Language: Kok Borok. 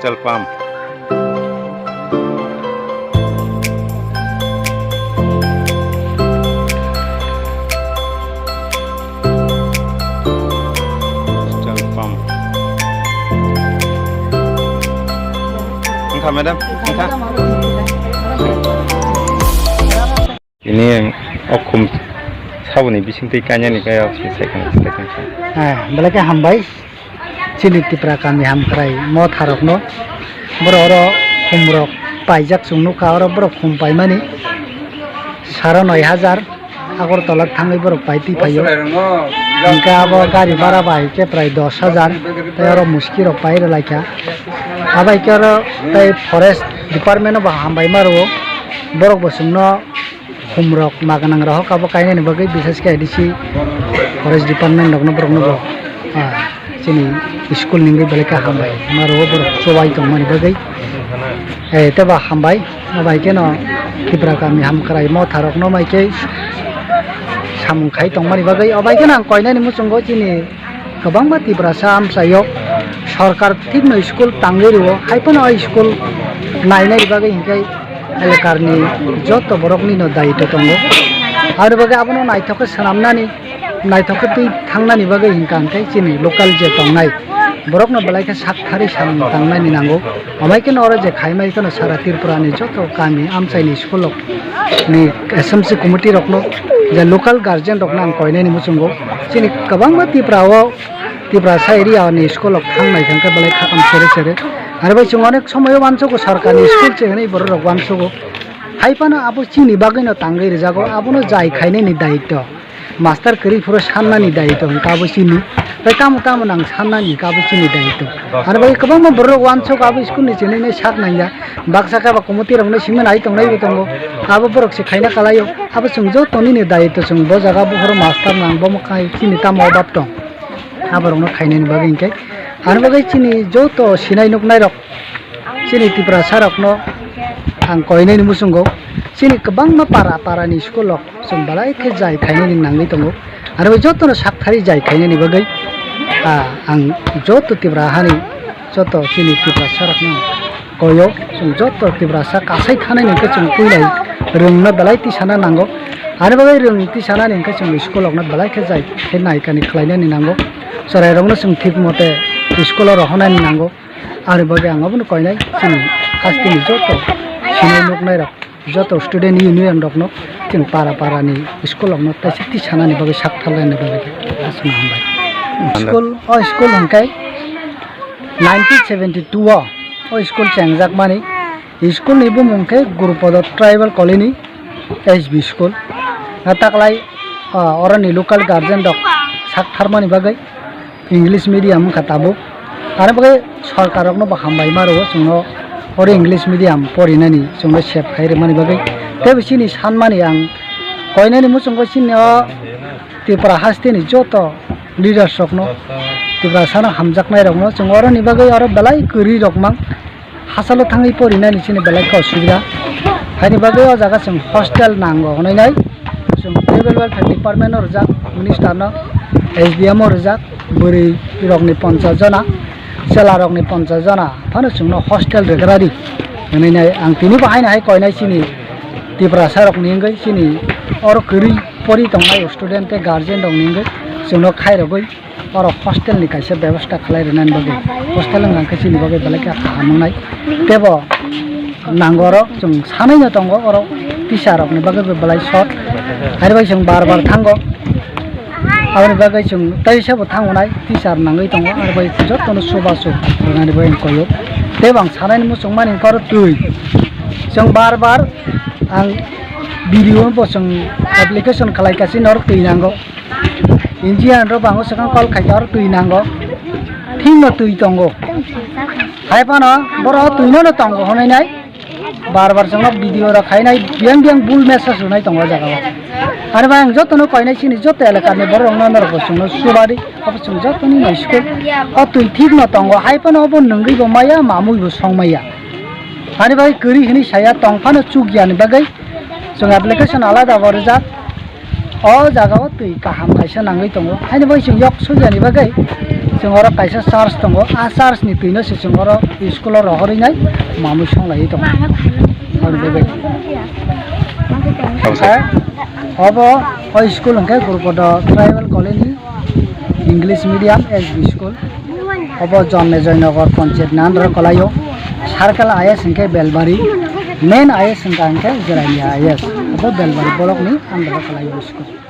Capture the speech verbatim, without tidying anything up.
Petrol pump. Petrol pump. Wngkha, madam? Wngkha? Tini ang o khum saboni bisingtwi kainani kaya o se second, second, second. Ah, belai khe hambai. Chini Tipra kami hamkrai motharokno. Borok oro khumrok paijak chwng nukha, oro borok khum paimani saro noi hajar Agartala thangwi borok pai twi phaio. Hingkhe abo gari bhara bai khe prai dos hajar, tei oro muski rok pai rwlaikha. Abai khe oro tei forest department o bo hambai ma rwo, borok bo chwngno khumrok maganang rohok abo kainani bagwi, bises khe A D C forest department rokno borokno bo, ah, chini school ni wngwi belai khe hambai ma rwo borok chubai tongmani bagwi. Eh, tei bo hambai, abo hai kheno Tipra kami hamkrai motharokno mai khe samung khai tongmani bagwi. Abo hai kheno ang koinani muchungo chini kwbangma Tiprasa amchaio sorkar thikno school tangwi rwo, hai phano o school nainani bagwi hinkhe elekarni joto boroknino daitw tongo. Aboni bagwi abono naithok khe swnamnani, naithok khe twi thangnani bagwi hinkha hinkhe chini local je tongnai borokno belai khe sak thari samung tangnani nango. Amai kheno oro je khaimai kheno sara Tripurani joto kami amchaini school rok ni S M C committee rokno, je local guardian rokno ang koinani muchungo. Chini kwbangma Tipra o, Tiprasa area ni school rok thangnai khe belai khakam sere sere. Aro bai chwng onek somoyo uansugo sorkarni school se hwnwi borok rok uansugo. Hai phano abo chini bagwino tangwi rwjago, abono jai khainani daitw. Master kwrwi phuru sannani daitw hwnkha abo chini. Tei tamo tamo nang sannani hwnkha abo chini daitw. Aro bai kwbangma borok uansugo abo school ni chinwi nai sak nangya. Baksa khe abo committee rokno simi nai tongnai bo tongo. Abo borok se khaina kalaio. Abo chwng joto nini daitw chwng bo jaga buphuru master nang bo mwkhai chini tamo obab tong. Aborokno khainani bagwi hinkhe. Ani bagwi chini joto sinai nuknai rok. Chini Tiprasa rokno ang koinani muchungo, chini kwbangma para para ni school rok chwng belai khe jai khainani nangwi tongo. Aro jotono sak thari jai khainani bagwi, ah, ang joto Tipra hani joto chini Tiprasa rokno koyo, chwng joto Tiprasa kasai thanani hwnkhe chwng puilai rwngno belai tisana nango. Ani bagwi rwng tisanani hwnkhe chwng school rokno belai khe jai khe naikani khlainani nango. Chwrairokno chwng thik mote school o rohornani nango. Ani bagwi ang abono koinai chini hasteni joto sinai nuknai rok, joto student union rokno chwng para para ni school rokno taisa tisanani bagwi sak tharlaini bagwi aswk hambai. School, o school hwnkhe nineteen seventy two o o school chengjakmani. School ni bumung khe Gurupodo Tribal Colony S B School. Na taklai, ah, oroni local guardian rok sak tharmani bagwi. English medium wngkha tabuk. Aro bagwi sorkar rokno bo hambai ma rwo chwngno oro English medium porinani chwngno sep khai rwmani bagwi. Tei bo chini sanmani ang koinani muchungo chini o Tripura hasteni joto leaders rokno, Tiprasano hamjaknai rokno chwng oroni bagwi oro belai kwrwi rok mang. Hachalo thangwi porinani chini belai khe osubida. Haini bagwi o jaga chwng hostel nango hwnwi nai. Chwng tribal welfare department no rijak, minister no, S D M o rijak, bwrwi rokni ponchas jona, chwla rokni ponchas jona phano chwngno hostel rwgra di hwnwi nai. Ang tini bo haino hai koinai chini Tiprasa rokni wngwi, chini oro kwrwi pori tongnai student tei guardian rokni wngwi chwngno khairogwi oro hostel ni kaisa bebosta khlai rwnani bagwi, hostel wngkha khe chini bagwi belai khe kaham wngnai. Tebo nango oro chwng sanai no tongo, oro teacher rok ni bagwi bo belai short. Ari bai chwng bar bar thango, aboni bagwi chwng teisa bo thango nai, teacher nangwi tongo, ari bai joto no chubachu rwnani bagwi koyo. Tebo ang sanai ni muchung mani hwnkhe oro twi, chwng bar bar ang B D O bo chwng application khlai kha chini oro twi nango. Engineer rok bango swkang call khaikha oro twi nango. Thikno twi tongo. Hai phano borok o twino no tongo hwnwi nai. Bar bar chwngno B D O rok khainai biyang biyang bul message rwnai tongo o jaga o. Ani bai ang jotono koinai chini joto elakani borok rokno norok bo chwngno subadi. Abo chwng jotoni no school. O twi thikno tongo. Hai phano obo nwngwi bo maya, mamwi bo song maya. Ani bai kwrwi hwnwi saya tong phano chukya ni bagwi chwng application alada bo rijak. O jaga o twi kaham kaisa nangwi tongo. Haini bai chwng yok sujani bagwi Chwng oro kaisa church tongo, a church ni twino se chwng oro school o rohorwi nai mamwi songlaiwi tongo. Aboni bagwi. Tamo sa. Eh, obo o school hwnkhe Gurupada Tribal Colony English Medium S B School. Obo Jonme Joynagar Panchayat ni under o kwlaio. Circle I S hwnkhe Belbari, main I S hwnkha hwnkhe Jerania I S. Obo Belbari block ni under o kwlaio school.